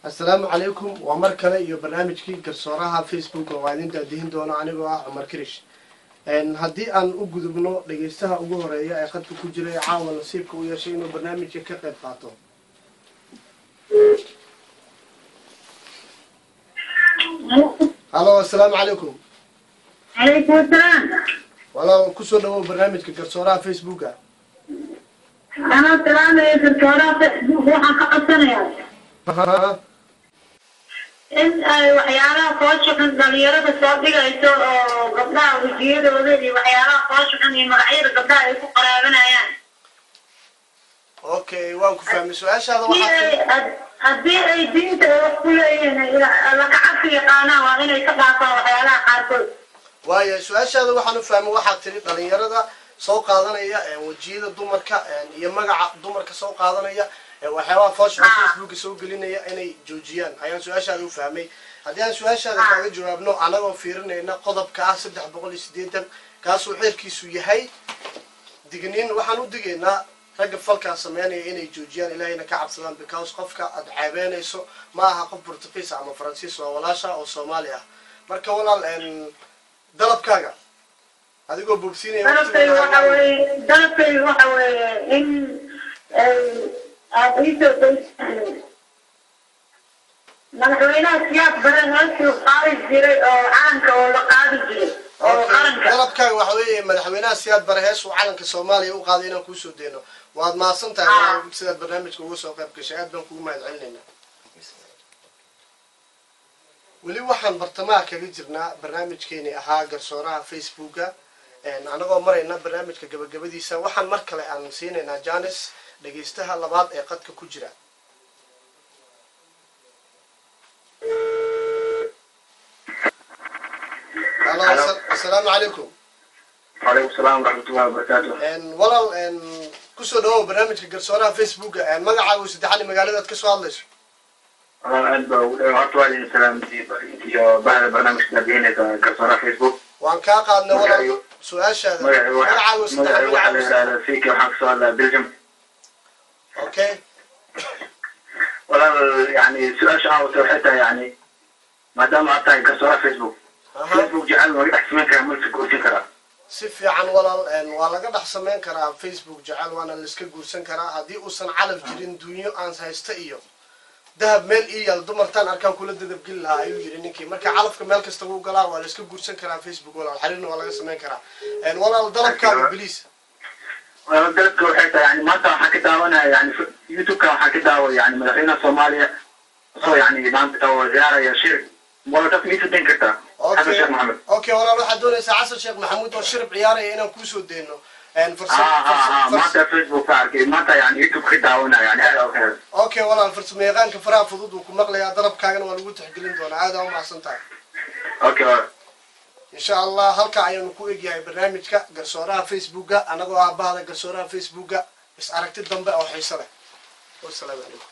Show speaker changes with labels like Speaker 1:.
Speaker 1: Asalaamu calaykum. Waa mar kale iyo barnaamijkii Garsooraha Facebook oo waa idin daadihin doono anigoo ah Cumar Kirish. Haddii aan u gudubno dhegeystaha ugu horeeya ee khadka ku jira ee caawa nasiibka u yeeshay inuu barnaamijka ka qayb qaato. Halo, asalaamu calaykum.
Speaker 2: Calaykum asalaam.
Speaker 1: Walaal, kusoo dhawow barnaamijka Garsooraha Facebooka.
Speaker 2: Anaa salaamaya Garsooraha Facebook. Waxaan ka codsanayaa in ay waxyaalaha foosha xun dhalinyarada soo dhigayso oo gabdhaha wejiyadooda iyo waxyaalaha foosha xun iyo magacyada gabdhaha ay ku qaraabanayaan.
Speaker 1: Okay, waan ku fahmay su-aashaada.
Speaker 2: Haddii
Speaker 1: waxaa
Speaker 2: ay haddii ay diinta ay wax ku leeyihiin, alla ka cabsi yaqaanaan, waa inay ka dhaafaan waxyaalaha qaarkood.
Speaker 1: Waaya, su-aashaada waxaan u fahmay, waxaad tiri dhalinyarada soo qaadanaya wejiyada dumarka iyo magaca dumarka soo qaadanaya, waxyaabaha foosha Facebooka soo gelinaya inay joojiyaan ayaan su-aashaada u fahmay. Haddii aan su-aashaada kaaga jawaabno, anagoo fiirinayna qodobka ah 380, kaasuu xeerkiisu yahay digniin, waxaan u digaynaa ragga falkaa sameynaya inay joojiyaan, Ilaahayna ka cabsadaan, because qofka aad ceebeynayso ma aha qof Portugiis ama Faransiis, waa walaasha oo Soomaali ah. Marka walaal, dalabkaaga adigoo boogsiinaya.
Speaker 2: Dalabkayga waxa weeye in ay aada iisoo daysaan madaxweynaha Siyaad Bare heestuu qaadi jiray oo calanka oo la qaadi jiray oo qaranka.
Speaker 1: Dalabkaaga waxa weeye madaxweynaha Siyaad Bare hees uu calanka Soomaaliya u qaaday inaan kuusoo deyno. Waad mahadsan tahay walaal, sidaad barnaamijka uga soo qayb gashay aad baan kugu mahad celinaynaa. Weli waxaan bartamaha kaga jirnaa barnaamijkeeni ahaa Garsooraha Facebooka. Anagoo marayna barnaamijka gabagabadiisa, waxaan mar kale aan siinaynaa janis dhegeystaha labaad ee qadka ku jira. Halo, asalaamu calaykum.
Speaker 3: وعليكم السلام ورحمة الله وبركاته.
Speaker 1: Walaal, kusoo dhawow barnaamijka Garsooraha Facebooka. Magacaagu saddexaad, magaaladaad kasoo hadlayso?
Speaker 3: والله aad baa ugu horta waa idin salaamtay iyo bahda barnaamijka daadihinaysa Garsooraha Facebook.
Speaker 1: Waan kaa qaadnay walaal, su-aashaada. Magacaagu saddexaad?
Speaker 3: Magacay waxaa la
Speaker 1: Magacaagu
Speaker 3: yidhahdaa Fiki, waxaan kasoo hadlaa Belgium. Walaal, yani su-aasha aan wato waxay tahay, yani maadaama aad tahay Garsooraha Facebook, Facebook jecel ma laga dhex samayn karaa, ma la guursan karaa?
Speaker 1: Si fiican walaal, waa laga dhex samayn karaa Facebook jecel, waana la iska guursan karaa haddii uusan calaf jirin. Dunyo aan haysta iyo dahab meel ii yaal, dumartaan arkaan kula dadabgeli lahaa, ayuu yidhi ninkii. Marka calafka meel kasta wuu galaa, waa la iska guursan karaa Facebook walaal, xiriirna waa laga samayn karaa. Walaal, dalabkaaga please.
Speaker 3: Walaal, dalabka waxay tahay, yani maanta waxaan ka daawanaya, yani YouTube-ka waxaan ka daawa, yani madaxweynaha Soomaaliya soo yani maanta oo ziyaaraya shir wala tas miisa dayn kartaa, Xasan Sheekh Maxamed.
Speaker 1: Okay walaal, waxaad doonaysaa Xasan Sheekh Maxamuud oo shirib ciyaaraya inaan kuusoo deyno.
Speaker 3: Ha, maanta Facebook ka arkay, maanta yani YouTube ka daawanaya, yani aad oo kale.
Speaker 1: Okay walaal, farsamo yaqaanka faraha fudud uu ku maqlayaa, dalabkaagana waa lagu tixgelin doonaa. Aad aa umahadsan tahay.
Speaker 3: Okay.
Speaker 1: Insha Allah, halka ayaanu ku egyahay barnaamijka Garsooraha Facebooka, anagoo ah bahda Garsooraha Facebooka. Is aragti dambe oo xiiso leh. Wasalaamu calaykum.